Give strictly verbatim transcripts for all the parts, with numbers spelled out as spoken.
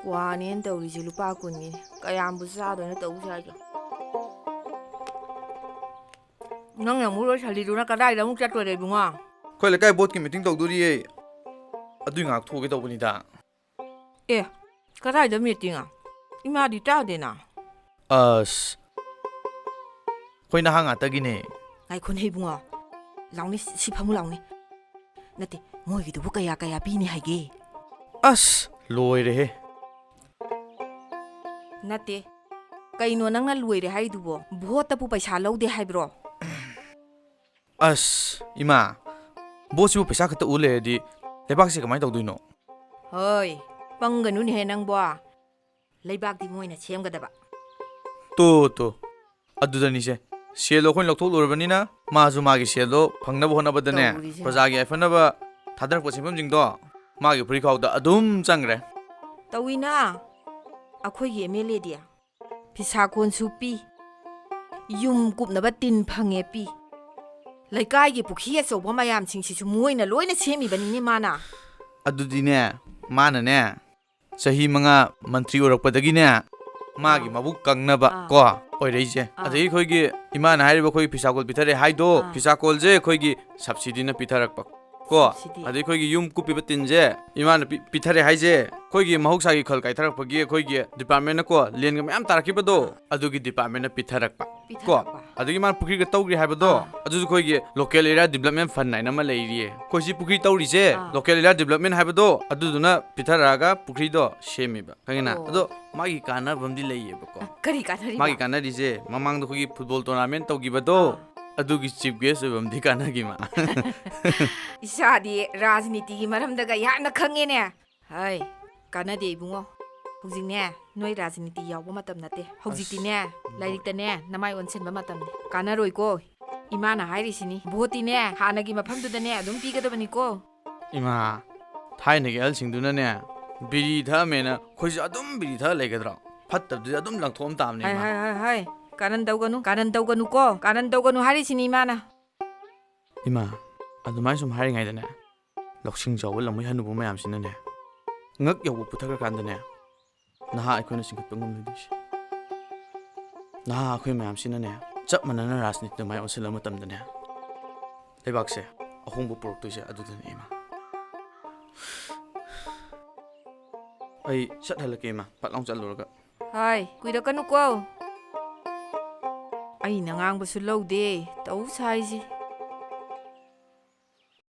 ꯀ꯭ꯋꯥꯅꯦꯅ ꯇꯧꯔꯤꯁꯦ ꯂꯨꯄꯥ ꯀꯨꯟꯒꯤꯅꯦ꯫ ꯀꯌꯥꯝꯕꯨ ꯆꯥꯗꯣꯏꯅꯣ ꯇꯧꯁꯦ ꯍꯥꯏꯁꯦ? ꯅꯪꯅ ꯑꯃꯨꯛ ꯂꯣꯏꯁꯜꯂꯤꯗꯨꯅ ꯀꯗꯥꯏꯗ ꯑꯃꯨꯛ ꯆꯠꯇꯣꯏꯔꯦ, ꯏꯕꯨꯡꯉꯣ? ꯑꯩꯈꯣꯏ ꯂꯩꯀꯥꯏ ꯕꯣꯠꯀꯤ ꯃꯤꯇꯤꯡ ꯇꯧꯗꯣꯔꯤꯌꯦ꯫ ꯑꯗꯨꯏ ꯉꯥꯏꯍꯥꯛ ꯊꯣꯛꯎꯒꯦ ꯇꯧꯕꯅꯤꯗ꯫ ꯑꯦ, ꯀꯗꯥꯏꯗ ꯃꯤꯇꯤꯡ? ꯏꯃꯥꯗꯤ ꯇꯥꯗꯦꯅ꯫ ꯑꯁ, ꯑꯩꯈꯣꯏ ꯅꯍꯥ ꯉꯥꯛꯇꯒꯤꯅꯦ꯫ ꯉꯥꯏꯈꯣꯅꯦ ꯏꯕꯨꯡꯉꯣ, ꯂꯥꯎꯅꯦ, ꯁꯤ ꯐꯝꯃꯨ ꯂꯥꯎꯅꯦ꯫ ꯅꯠꯇꯦ, ꯃꯣꯏꯒꯤꯗꯨꯕꯨ ꯀꯌꯥ ꯀꯌꯥ ꯄꯤꯅꯤ ꯍꯥꯏꯒꯦ? ꯑꯁ, ꯂꯣꯏꯔꯦꯍꯦ꯫ ꯅꯠꯇꯦ, ꯀꯩꯅꯣ ꯅꯪꯅ ꯂꯣꯏꯔꯦ ꯍꯥꯏꯗꯨꯕꯣ? ꯚꯣꯠꯇꯕꯨ ꯄꯩꯁꯥ ꯂꯧꯗꯦ ꯍꯥꯏꯕ꯭ꯔꯣ? ꯑꯁ, ꯏꯃꯥ, ꯚꯣꯠꯁꯤꯕꯨ ꯄꯩꯁꯥ ꯈꯛꯇ ꯎ ꯂꯩꯔꯗꯤ ꯂꯩꯕꯥꯛꯁꯤ ꯀꯃꯥꯏꯅ ꯇꯧꯗꯣꯏꯅꯣ? ꯍꯣꯏ, ꯄꯪꯒꯅꯨꯅꯦꯍꯦ ꯅꯪꯕꯣ꯫ ꯂꯩꯕꯥꯛꯇꯤ ꯃꯣꯏꯅ ꯁꯦꯝꯒꯗꯕ꯫ ꯇꯣ, ꯇꯣ, ꯑꯗꯨꯗꯅꯤꯁꯦ꯫ ꯁꯦꯜꯗꯣ ꯑꯩꯈꯣꯏꯅ ꯂꯧꯊꯣꯛꯂꯨꯔꯕꯅꯤꯅ ꯃꯥꯁꯨ ꯃꯥꯒꯤ ꯁꯦꯜꯗꯣ ꯐꯪꯅꯕ ꯍꯣꯠꯅꯕꯗꯅꯦ, ꯇꯧꯔꯤꯁꯦ꯫ ꯄ꯭ꯔꯖꯥꯒꯤ ꯌꯥꯏꯐꯅꯕ ꯊꯥꯗꯔꯛꯄ ꯁꯦꯟꯐꯝꯁꯤꯡꯗꯣ ꯃꯥꯒꯤ ꯐꯨꯔꯤꯈꯥꯎꯗ ꯑꯗꯨꯝ ꯆꯪꯈ꯭ꯔꯦ꯫ ꯇꯧꯏꯅ, ꯑꯩꯈꯣꯏꯒꯤ ꯑꯦꯝ ꯑꯦꯜ ꯑꯦꯗꯤ ꯐꯤꯁꯥ ꯀꯣꯟꯁꯨ ꯄꯤ, ꯌꯨꯝ ꯀꯨꯞꯅꯕ ꯇꯤꯟ ꯐꯪꯉꯦ ꯄꯤ, ꯂꯩꯀꯥꯏꯒꯤ ꯄꯨꯈ꯭ꯔꯤ ꯑꯆꯧꯕ ꯃꯌꯥꯝꯁꯤꯡꯁꯤꯁꯨ ꯃꯣꯏꯅ ꯂꯣꯏꯅ ꯁꯦꯝꯃꯤꯕꯅꯤꯅꯦ ꯃꯥꯅ꯫ ꯑꯗꯨꯗꯤꯅꯦ, ꯃꯥꯅꯅꯦ, ꯆꯍꯤ ꯃꯉꯥ ꯃꯟꯇ꯭ꯔꯤ ꯑꯣꯏꯔꯛꯄꯗꯒꯤꯅꯦ, ꯃꯥꯒꯤ ꯑꯥ꯫ ꯃꯕꯨꯛ ꯀꯪꯅꯕ ꯑꯥ꯫ ꯀꯣ ꯑꯣꯏꯔꯛꯏꯁꯦ꯫ ꯑꯥ꯫ ꯑꯗꯒꯤ ꯑꯩꯈꯣꯏꯒꯤ ꯏꯃꯥꯅ ꯍꯥꯏꯔꯤꯕ ꯑꯩꯈꯣꯏ ꯐꯤꯁꯥꯀꯣꯜ ꯄꯤꯊꯔꯛꯑꯦ ꯍꯥꯏꯗꯣ, ꯑꯥ꯫ ꯐꯤꯁꯥꯀꯣꯜꯁꯦ ꯑꯩꯈꯣꯏꯒꯤ subsidy ꯅ ꯄꯤꯊꯔꯛꯄ ꯀꯣ꯫ Subsidy꯫ ꯑꯗꯩ ꯑꯩꯈꯣꯏꯒꯤ ꯌꯨꯝ ꯀꯨꯞꯄꯤꯕ ꯇꯤꯟꯁꯦ ꯏꯃꯥꯅ ꯄꯤ-, ꯄꯤꯊꯔꯛꯑꯦ ꯍꯥꯏꯁꯦ, ꯑꯩꯈꯣꯏꯒꯤ ꯃꯍꯧꯁꯥꯒꯤ ꯈꯜ ꯀꯥꯏꯊꯔꯛꯄꯒꯤ ꯑꯩꯈꯣꯏꯒꯤ department ꯅꯀꯣ ꯂꯦꯟꯒ ꯃꯌꯥꯝ ꯇꯥꯔꯛꯈꯤꯕꯗꯣ, ꯑꯥ꯫ ꯑꯗꯨꯒꯤ department ꯅ ꯄꯤꯊꯔꯛꯄ꯫ ꯀꯣ, ꯄꯤꯊꯔꯛꯄ꯫ ꯑꯗꯒꯤ ꯃꯥꯅ ꯄꯨꯈ꯭ꯔꯤꯒ ꯇꯧꯈ꯭ꯔꯤ ꯍꯥꯏꯕꯗꯣ, ꯑꯥ꯫ ꯑꯗꯨꯁꯨ ꯑꯩꯈꯣꯏꯒꯤ local area development fund ꯍꯥꯏꯅ ꯑꯃ ꯂꯩꯔꯤꯌꯦ꯫ ꯑꯩꯈꯣꯏ ꯁꯤ ꯄꯨꯈ꯭ꯔꯤ ꯇꯧꯔꯤꯁꯦ, ꯑꯥ꯫ Local area development ꯍꯥꯏꯕꯗꯣ, ꯑꯗꯨꯗꯨꯅ ꯄꯤꯊꯔꯛꯑꯒ ꯄꯨꯈ꯭ꯔꯤꯗꯣ ꯁꯦꯝꯃꯤꯕ꯫ ꯈꯪꯉꯦꯅ? ꯑꯣ꯫ ꯑꯗꯣ ꯃꯥꯒꯤ ꯀꯥꯟꯅꯕ ꯑꯃꯗꯤ ꯂꯩꯌꯦꯕꯀꯣ꯫ ꯀꯔꯤ ꯀꯥꯟꯅꯔꯤꯕ? ꯃꯥꯒꯤ ꯀꯥꯟꯅꯔꯤꯁꯦ, ꯃꯃꯥꯡꯗ ꯑꯩꯈꯣꯏꯒꯤ football tournament ꯇꯧꯈꯤꯕꯗꯣ, ꯑꯥ꯫ ꯑꯗꯨꯒꯤ chief guest ꯑꯣꯏꯕ ꯑꯃꯗꯤ ꯀꯥꯟꯅꯈꯤ ꯃꯥ꯫ ꯏꯁꯥꯗꯤ ꯔꯥꯖꯅꯤꯇꯤꯒꯤ ꯃꯔꯝꯗꯒ ꯌꯥꯝꯅ ꯈꯪꯉꯦꯅꯦ꯫ ꯍꯩ, ꯀꯥꯟꯅꯗꯦ ꯏꯕꯨꯡꯉꯣ꯫ ꯍꯧꯖꯤꯛꯅꯦ, ꯅꯣꯏ ꯔꯥꯖꯅꯤꯇꯤ ꯌꯥꯎꯕ ꯃꯇꯝ ꯅꯠꯇꯦ꯫ ꯍꯧꯖꯤꯛꯇꯤꯅꯦ, ꯑꯁ, ꯂꯥꯏꯔꯤꯛꯇꯅꯦ ꯅꯃꯥꯏ ꯑꯣꯟꯁꯤꯟꯕ ꯃꯇꯝꯅꯤ꯫ ꯀꯥꯟꯅꯔꯣꯏꯀꯣ꯫ ꯏꯃꯥꯅ ꯍꯥꯏꯔꯤꯁꯤꯅꯤ, ꯚꯣꯠꯇꯤꯅꯦ ꯍꯥꯟꯅꯒꯤ ꯃꯐꯝꯗꯨꯗꯅꯦ ꯑꯗꯨꯝ ꯄꯤꯒꯗꯕꯅꯤꯀꯣ꯫ ꯏꯃꯥ, ꯊꯥꯏꯅꯒꯤ ꯑꯍꯜꯁꯤꯡꯗꯨꯅꯅꯦ ꯕꯤꯔꯤ ꯊꯛꯑꯝꯃꯦꯅ ꯑꯩꯈꯣꯏꯁꯨ ꯑꯗꯨꯝ ꯕꯤꯔꯤ ꯊꯛꯑ ꯂꯩꯒꯗ꯭ꯔꯣ? ꯐꯠꯇꯕꯗꯨꯗꯤ ꯑꯗꯨꯝ ꯂꯪꯊꯣꯛꯑꯝ ꯇꯥꯕꯅꯤ, ꯍꯥꯏ, ꯏꯃꯥ꯫ ꯍꯥꯏ, ꯍꯥꯏ, ꯍꯥꯏ꯫ ꯀꯥꯔꯟ ꯇꯧꯒꯅꯨ, ꯀꯥꯔꯟ ꯇꯧꯒꯅꯨꯀꯣ, ꯀꯥꯔꯟ ꯇꯧꯒꯅꯨ ꯍꯥꯏꯔꯤꯁꯤꯅꯤ ꯏꯃꯥꯅ꯫ ꯏꯃꯥ, ꯑꯗꯨꯃꯥꯏꯅ ꯁꯨꯝ ꯍꯥꯏꯔꯤꯉꯩꯗꯅꯦ, ꯂꯧꯁꯤꯡ ꯆꯥꯎꯕ ꯂꯝꯃꯣꯏ ꯍꯅꯨꯕ ꯃꯌꯥꯝꯁꯤꯅꯅꯦ, ꯉꯛ ꯌꯧꯕ ꯄꯨꯊꯈ꯭ꯔꯀꯥꯟꯗꯅꯦ, ꯅꯍꯥ ꯑꯩꯈꯣꯏꯅ ꯆꯤꯡꯈꯠꯄ ꯉꯝꯂꯣꯏꯗꯣꯏꯁꯦ꯫ ꯅꯍꯥ ꯑꯩꯈꯣꯏ ꯃꯌꯥꯝꯁꯤꯅꯅꯦ, ꯆꯞ ꯃꯥꯟꯅꯅ ꯔꯥꯖꯅꯤꯇꯤꯗ ꯃꯥꯏ ꯑꯣꯟꯁꯤꯜꯂꯕ ꯃꯇꯝꯗꯅꯦ, ꯂꯩꯕꯥꯛꯁꯦ ꯑꯍꯣꯡꯕ ꯄꯨꯔꯛꯇꯣꯏꯁꯦ ꯑꯗꯨꯗꯅꯦ, ꯏꯃꯥ꯫ ꯑꯩ ꯁꯠ ꯍꯜꯂꯛꯀꯦ, ꯏꯃꯥ, ꯐꯠ ꯂꯥꯎ ꯆꯠꯂꯨꯔꯒ꯫ ꯍꯥꯏ, ꯀꯨꯏꯔꯛꯀꯅꯨꯀꯣ꯫ ꯑꯩꯅ ꯉꯥꯡꯕꯁꯨ ꯂꯧꯗꯦ, ꯇꯧ ꯁꯥꯏꯁꯤ꯫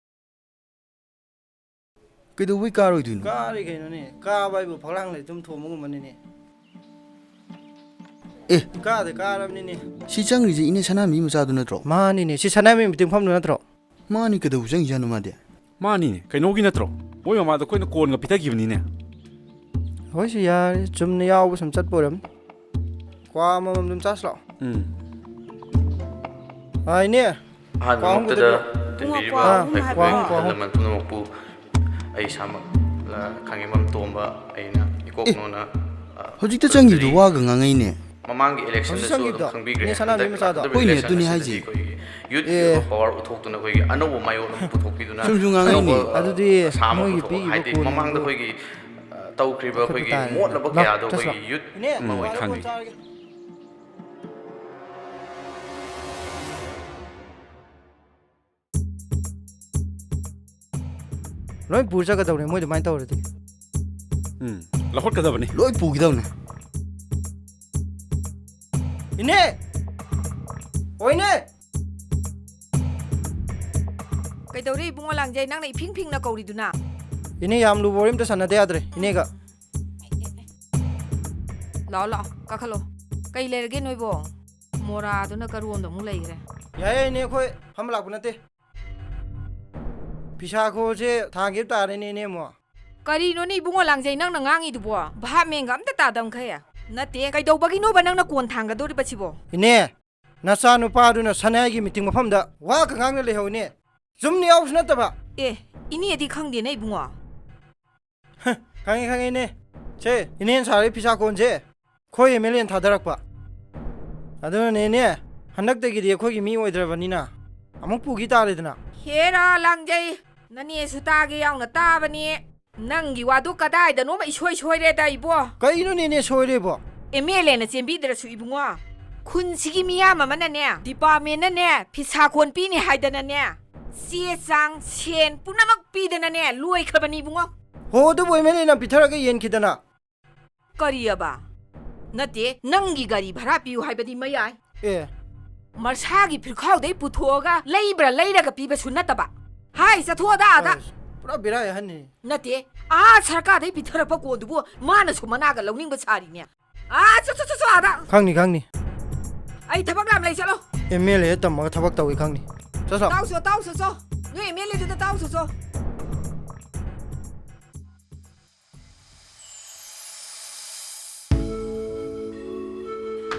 ꯀꯩꯗꯧꯕꯩ ꯀꯥꯔꯣꯏꯗꯣꯏꯅꯣ? ꯀꯥꯔꯤ ꯀꯩꯅꯣꯅꯦ? ꯀꯥꯕ ꯍꯥꯏꯕꯨ ꯐꯛꯂꯥꯡ ꯂꯩꯇꯨꯝ ꯊꯣꯝꯕꯒꯨꯝꯕꯅꯤꯅꯦ꯫ ꯑꯦ꯫ ꯀꯥꯗ ꯀꯥꯔꯕꯅꯤꯅꯦ꯫ ꯁꯤ ꯆꯪꯉꯤꯁꯦ ꯏꯅꯦ ꯁꯅꯥꯃꯤ ꯃꯆꯥꯗꯨ ꯅꯠꯇ꯭ꯔꯣ? ꯃꯥꯅꯤꯅꯦ, ꯁꯤ ꯁꯅꯥꯃꯤ ꯃꯇꯦꯡ ꯐꯝꯗꯨ ꯅꯠꯇ꯭ꯔꯣ? ꯃꯥꯅꯤ, ꯀꯩꯗꯧꯕ ꯆꯪꯉꯤꯖꯥꯠꯅꯣ ꯃꯥꯗꯤ? ꯃꯥꯅꯤꯅꯦ, ꯀꯩꯅꯣꯒꯤ ꯅꯠꯇ꯭ꯔꯣ? ꯃꯣꯏ ꯃꯃꯥꯗ ꯑꯩꯈꯣꯏꯅ ꯀꯣꯟꯒ ꯄꯤꯊꯈꯤꯕꯅꯤꯅꯦ꯫ ꯍꯣꯏ, ꯁꯤ ꯌꯥꯔꯦ, ꯆꯨꯝꯅ ꯌꯥꯎꯕ ꯁꯨꯝ ꯆꯠꯄ ꯑꯣꯏꯔꯝꯅꯤ꯫ ꯀ꯭ꯋꯥ ꯑꯃꯃꯝ ꯑꯗꯨꯝ ꯆꯥꯁꯤ ꯂꯥꯛꯑꯣ꯫ ꯎꯝ꯫ ꯑꯥ, ꯏꯅꯦ꯫ ꯑꯍꯥꯟꯕ ꯀ꯭ꯋꯥ ꯑꯍꯨꯝ ꯃꯛꯇꯗ ꯈꯛꯇ ꯄꯤꯔꯛꯑꯣ꯫ ꯇꯤꯟꯕꯤꯔꯤꯕ ꯑꯥ, ꯑꯩꯈꯣꯏ ꯀ꯭ꯋꯥ ꯑꯍꯨꯝ, ꯀ꯭ꯋꯥ ꯑꯍꯜ ꯑꯍꯨꯝ꯫ ꯂꯃꯟ ꯄꯨꯝꯅꯃꯛꯄꯨ ꯑꯩ ꯏꯁꯥꯃꯛ, ꯑ, ꯈꯥꯉꯦꯝꯕꯝ ꯇꯣꯝꯕ ꯑꯩꯅ ꯏꯀꯣꯛ ꯑꯦ, ꯅꯣꯅ, ꯑ, ꯍꯧꯖꯤꯛꯇ ꯆꯪꯈꯤꯕꯗꯨ ꯈꯨꯔꯨꯝꯖꯔꯤ꯫ ꯋꯥꯒ ꯉꯥꯡꯉꯛꯏꯅꯦ꯫ ꯃꯃꯥꯡꯒꯤ election ꯍꯧꯖꯤꯛ ꯗꯁꯨ ꯆꯪꯈꯤꯕꯗꯣ? ꯑꯗꯨꯝ ꯈꯪꯕꯤꯈ꯭ꯔꯦ꯫ ꯏꯅꯦ ꯁꯅꯥꯃꯤ ꯍꯟꯗꯛ ꯃꯆꯥꯗꯣ? ꯍꯟꯗꯛ ꯍꯣꯏꯅꯦ, election ꯑꯗꯨꯅꯤ ꯑꯁꯤꯗꯗꯤ ꯍꯥꯏꯁꯦ꯫ ꯑꯩꯈꯣꯏꯒꯤ youth ꯑꯦ꯫ ꯒꯤ ꯑꯣꯏꯕ power ꯎꯠꯊꯣꯛꯇꯨꯅ ꯑꯩꯈꯣꯏꯒꯤ ꯑꯅꯧꯕ ꯃꯥꯏꯑꯣꯟ ꯑꯃ ꯄꯨꯊꯣꯛꯄꯤꯗꯨꯅ ꯁꯨꯝꯁꯨ ꯉꯥꯡꯉꯛꯏꯅꯦ꯫ ꯑꯅꯧꯕ, ꯑ, ꯑꯗꯨꯗꯤ ꯑꯁꯥ ꯑꯃ ꯃꯣꯏꯒꯤ ꯄꯨꯊꯣꯛꯄ꯫ ꯄꯤꯈꯤꯕ ꯍꯥꯏꯗꯤ ꯀꯣꯟꯗꯣ ꯃꯃꯥꯡꯗ ꯑꯩꯈꯣꯏꯒꯤ, ꯑ, ꯇꯧꯈ꯭ꯔꯤꯕ ꯂꯧꯈꯠꯄ ꯑꯩꯈꯣꯏꯒꯤ ꯇꯥꯔꯦꯗꯅ꯫ ꯃꯣꯠꯂꯕ ꯂꯥꯎ, ꯀꯌꯥꯗꯣ ꯆꯠꯁꯤ ꯂꯥꯎ꯫ ꯑꯩꯈꯣꯏꯒꯤ youth ꯏꯅꯦ, ꯎꯝ, ꯑꯃ ꯑꯣꯏꯅ ꯈꯪꯉꯤ꯫ ꯆꯥꯔꯒꯦ꯫ ꯂꯣꯏ ꯄꯨꯔ ꯆꯠꯀꯗꯧꯅꯦ ꯃꯣꯏ ꯑꯗꯨꯃꯥꯏꯅ ꯇꯧꯔꯗꯤ꯫ ꯎꯝ, ꯂꯧꯈꯠꯀꯗꯕꯅꯤ꯫ ꯂꯣꯏ ꯄꯨꯈꯤꯗꯧꯅꯦ꯫ ꯏꯅꯦ! ꯑꯣ, ꯏꯅꯦ! ꯀꯩꯗꯧꯔꯦ ꯏꯕꯨꯡꯉꯣ ꯂꯥꯡꯖꯩ? ꯅꯪꯅ ꯏꯐꯤꯡ ꯐꯤꯡꯅ ꯀꯧꯔꯤꯗꯨꯅ? ꯏꯅꯦ, ꯌꯥꯝ ꯂꯨꯕ ꯋꯥꯔꯤ ꯑꯝꯇ ꯁꯥꯟꯅꯗ ꯌꯥꯗ꯭ꯔꯦ, ꯏꯅꯦꯒ꯫ ꯂꯥꯛꯑꯣ, ꯂꯥꯛꯑꯣ, ꯀꯥꯈꯠꯂꯣ꯫ ꯀꯩ ꯂꯩꯔꯒꯦ ꯅꯣꯏꯕꯣ? ꯃꯣꯔꯥꯗꯨꯅ ꯀꯔꯣꯟꯗ ꯑꯃꯨꯛ ꯂꯩꯈ꯭ꯔꯦ꯫ ꯌꯥꯏꯌꯦ, ꯏꯅꯦ, ꯑꯩꯈꯣꯏ ꯐꯝꯕ ꯂꯥꯛꯄ ꯅꯠꯇꯦ꯫ ꯐꯤꯁꯥꯈꯣꯁꯦ ꯊꯥꯡꯈꯤꯕ ꯇꯥꯔꯦꯅꯦ, ꯏꯅꯦ, ꯑꯃꯨꯛ꯫ ꯀꯔꯤꯅꯣꯅꯦ ꯏꯕꯨꯡꯉꯣ ꯂꯥꯡꯖꯩ ꯅꯪꯅ ꯉꯥꯡꯉꯤꯗꯨꯕꯣ? ꯚꯥꯞ ꯃꯦꯟꯒ ꯑꯝꯇ ꯇꯥꯗꯝꯈꯩ꯫ ꯅꯠꯇꯦ, ꯀꯩꯗꯧꯕꯒꯤꯅꯣꯕ ꯅꯪꯅ ꯀꯣꯟ ꯊꯥꯡꯒꯗꯧꯔꯤꯕꯁꯤꯕꯣ? ꯏꯅꯦ, ꯅꯆꯥꯅꯨꯄꯥꯗꯨꯅ ꯁꯅꯥꯏꯒꯤ ꯃꯤꯇꯤꯡ ꯃꯐꯝꯗ ꯋꯥꯒ ꯉꯥꯡꯅ ꯂꯩꯍꯧꯅꯦ꯫ ꯆꯨꯝꯅ ꯌꯥꯎꯕꯁꯨ ꯅꯠꯇꯕ꯫ ꯑꯦ, ꯏꯅꯦꯗꯤ ꯈꯪꯗꯦꯅꯦ, ꯏꯕꯨꯡꯉꯣ꯫ ꯍ, ꯈꯪꯉꯦ, ꯈꯪꯉꯦ, ꯏꯅꯦ꯫ ꯁꯦ, ꯏꯅꯦꯅ ꯁꯥꯔꯤ ꯐꯤꯁꯥ ꯀꯣꯟꯁꯦ ꯑꯩꯈꯣꯏ ꯑꯦꯝ ꯑꯦꯜ ꯑꯦꯅ ꯊꯥꯗꯔꯛꯄ꯫ ꯑꯗꯨꯅꯅꯦ, ꯏꯅꯦ, ꯍꯟꯗꯛꯇꯒꯤꯗꯤ ꯑꯩꯈꯣꯏꯒꯤ ꯃꯤ ꯑꯣꯏꯗ꯭ꯔꯕꯅꯤꯅ ꯑꯃꯨꯛ ꯄꯨꯈꯤ ꯇꯥꯔꯦꯗꯅ꯫ ꯍꯦꯔꯥ ꯂꯥꯡꯖꯩ, ꯅꯅꯦꯁꯨ ꯇꯥꯒꯦ ꯌꯥꯎꯅ ꯇꯥꯕꯅꯤ꯫ ꯅꯪꯒꯤ ꯋꯥꯗꯨ ꯀꯗꯥꯏꯗꯅꯣꯃ ꯏꯁꯣꯏ ꯁꯣꯏꯔꯦꯗ, ꯏꯕꯣ꯫ ꯀꯩꯅꯣꯅꯦ, ꯏꯅꯦ, ꯁꯣꯏꯔꯦꯕꯣ? ꯑꯦꯝ ꯑꯦꯜ ꯑꯦꯅ ꯆꯦꯟꯕꯤꯗ꯭ꯔꯁꯨ, ꯏꯕꯨꯡꯉꯣ, ꯈꯨꯟꯁꯤꯒꯤ ꯃꯤꯌꯥꯝ ꯑꯃꯅꯅꯦ, ꯗꯤꯄꯥꯔꯠꯃꯦꯟꯅꯅꯦ, ꯐꯤꯁꯥ ꯀꯣꯟ ꯄꯤꯅꯤ ꯍꯥꯏꯗꯅꯅꯦ, ꯆꯦ ꯆꯥꯡ, ꯁꯦꯟ ꯄꯨꯝꯅꯃꯛ ꯄꯤꯗꯅꯅꯦ, ꯂꯣꯏꯈ꯭ꯔꯕꯅꯤ, ꯏꯕꯨꯡꯉꯣ꯫ ꯍꯣ, ꯑꯗꯨꯕꯨ ꯑꯦꯝ ꯑꯦꯜ ꯑꯦꯅ ꯄꯤꯊꯔꯒ ꯌꯦꯟꯈꯤꯗꯅ꯫ ꯀꯔꯤꯑꯕ? ꯅꯠꯇꯦ, ꯅꯪꯒꯤ ꯒꯥꯔꯤ ꯚꯔꯥ ꯄꯤꯌꯨ ꯍꯥꯏꯕꯗꯤ ꯃꯌꯥꯏ꯫ ꯑꯦ꯫ ꯃꯁꯥꯒꯤ ꯐꯤꯔꯈꯥꯎꯗꯩ ꯄꯨꯊꯣꯛꯑꯒ ꯂꯩꯕ꯭ꯔꯥ ꯂꯩꯔꯒ ꯄꯤꯕꯁꯨ ꯅꯠꯇꯕ꯫ ꯍꯥꯏ, ꯆꯠꯊꯣꯛꯑꯗ ꯑꯥꯗ꯫ ꯑꯁ, ꯄꯨꯔꯥ ꯕꯦꯔꯥ ꯍꯟꯅꯤ꯫ ꯅꯠꯇꯦ, ꯑꯥ ꯁꯔꯀꯥꯔꯗꯩ ꯄꯤꯊꯔꯛꯄ ꯀꯣꯟꯗꯨꯕꯨ ꯃꯥꯅꯁꯨ ꯃꯅꯥꯒ ꯂꯧꯅꯤꯡꯕ ꯁꯥꯔꯤꯅꯦ꯫ ꯑꯥ, ꯆꯣ, ꯆꯣ, ꯆꯣ, ꯆꯣ, ꯑꯥꯗ꯫ ꯈꯪꯅꯤ, ꯈꯪꯅꯤ꯫ ꯑꯩ ꯊꯕꯛ ꯌꯥꯝ ꯂꯩ, ꯆꯠꯂꯣ꯫ ꯑꯦꯝ ꯑꯦꯜ ꯑꯦ ꯇꯝꯃꯒ ꯊꯕꯛ ꯇꯧꯏ ꯈꯪꯅꯤ꯫ ꯆꯠ, ꯆꯠ꯫ ꯇꯥꯎ ꯆꯣ, ꯇꯥꯎ ꯆꯣ, ꯆꯣ꯫ ꯅꯣꯏ ꯑꯦꯝ ꯑꯦꯜ ꯑꯦꯗꯨꯗ ꯇꯥꯎ ꯆꯣ, ꯆꯣ꯫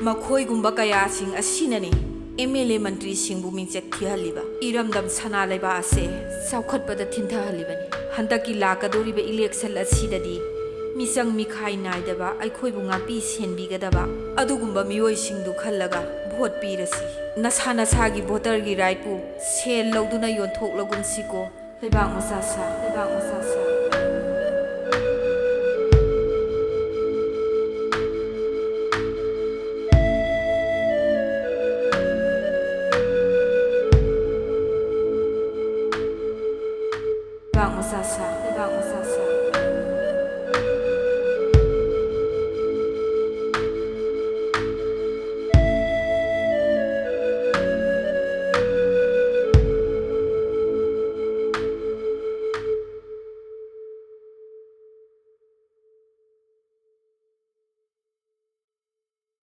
ꯃꯈꯣꯏꯒꯨꯝꯕ ꯀꯌꯥꯁꯤꯡ ꯑꯁꯤꯅꯅꯤ ꯑꯦꯝ ꯑꯦꯜ ꯑꯦ ꯃꯟꯇ꯭ꯔꯤꯁꯤꯡꯕꯨ ꯃꯤꯡꯆꯠ ꯊꯤꯍꯜꯂꯤꯕ꯫ ꯏꯔꯝꯗꯝ ꯁꯅꯥ ꯂꯩꯕꯥꯛ ꯑꯁꯦ ꯆꯥꯎꯈꯠꯄꯗ ꯊꯤꯟꯊꯍꯜꯂꯤꯕꯅꯤ꯫ ꯍꯟꯗꯛꯀꯤ ꯂꯥꯛꯀꯗꯧꯔꯤꯕ ꯏꯂꯦꯛꯁꯟ ꯑꯁꯤꯗꯗꯤ ꯃꯤꯆꯪ ꯃꯤꯈꯥꯏ ꯅꯥꯏꯗꯕ, ꯑꯩꯈꯣꯏꯕꯨ ꯉꯥꯛꯄꯤ ꯁꯦꯟꯕꯤꯒꯗꯕ ꯑꯗꯨꯒꯨꯝꯕ ꯃꯤꯑꯣꯏꯁꯤꯡꯗꯨ ꯈꯜꯂꯒ ꯚꯣꯠ ꯄꯤꯔꯁꯤ꯫ ꯅꯁꯥ ꯅꯁꯥꯒꯤ ꯚꯣꯇꯔꯒꯤ ꯔꯥꯏꯠꯄꯨ ꯁꯦꯜ ꯂꯧꯗꯨꯅ ꯌꯣꯟꯊꯣꯛꯂꯒꯨꯝꯁꯤꯀꯣ꯫ ꯂꯩꯕꯥꯛ ꯃꯆꯥ ꯁꯥ, ꯂꯩꯕꯥꯛ ꯃꯆꯥ ꯁꯥ꯫ ꯂꯩꯕꯥꯛ ꯃꯆꯥ ꯁꯥ, ꯂꯩꯕꯥꯛ ꯃꯆꯥ